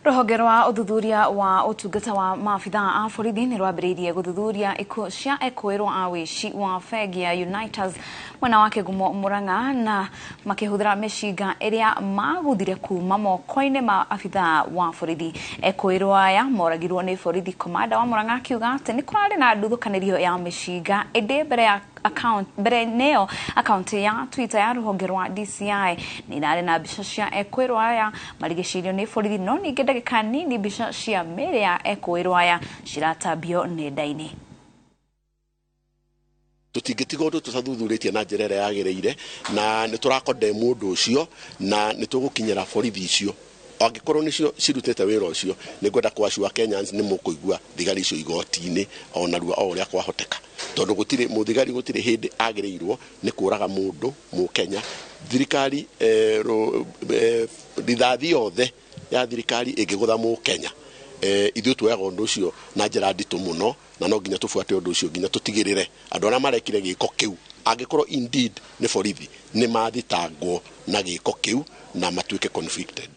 Rũhonge rwa ũthuthuria wa ũtungata wa maabithaa a borithi nĩ rwambĩrĩirie gũthuthuria ikuũ cia ekũĩrwo a wĩici wa bengi ya Unitas mwena wa Kĩgumo Murang'a na makĩhũthĩra mĩcinga ĩrĩa maguthire kuma moko-inĩ ma abithaa wa borithi. Ekũĩrwo aya moragirwo nĩ borithi. Komanda wa Murang'a akiuga atĩ nĩ kũrarĩ na nduthũkanĩrio ya mĩcinga ĩndĩ mbere ya account mbere nĩyo akaunti ya Twitter ya rũhonge rwa DCI nĩ irarĩ na mbica cia ekũĩrwo aya marigicĩirio nĩ borithi, no ningĩ ndagĩka nini mbica cia mĩĩrĩ ya ekũĩrwo aya ciratambio nenda-inĩ. Tũtingĩtiga ũndũ tũtathuthurĩtie na njĩra ĩrĩa yagĩrĩire, na nĩ tũrakondemũ ũndũ ũcio na nĩ tũgũkinyĩra borithi icio angĩkorwo nĩcio cirutĩte wĩra ũcio. Nĩ ngwenda kũassure Kenyans nĩ mũkũigua thigari icio igoti-inĩ o narua o ũrĩa kwahoteka, tondũ gũtirĩ mũthigari, gũtirĩ hĩndĩ agĩrĩirwo nĩ kũraga mũndũ mũkenya. Thirikari rithathi yothe ya thirikari ĩngĩgũtha mũkenya, ithuĩ tuoyaga ũndũ ũcio na njĩra nditũ mũno, na no nginya tũbuate ũndũ ũcio nginya tũtigĩrĩre andũ arĩa marekire gĩko kĩu, angĩkorwo indeed nĩ borithi, nĩ mathitangwo na gĩko kĩu na matuĩke convicted.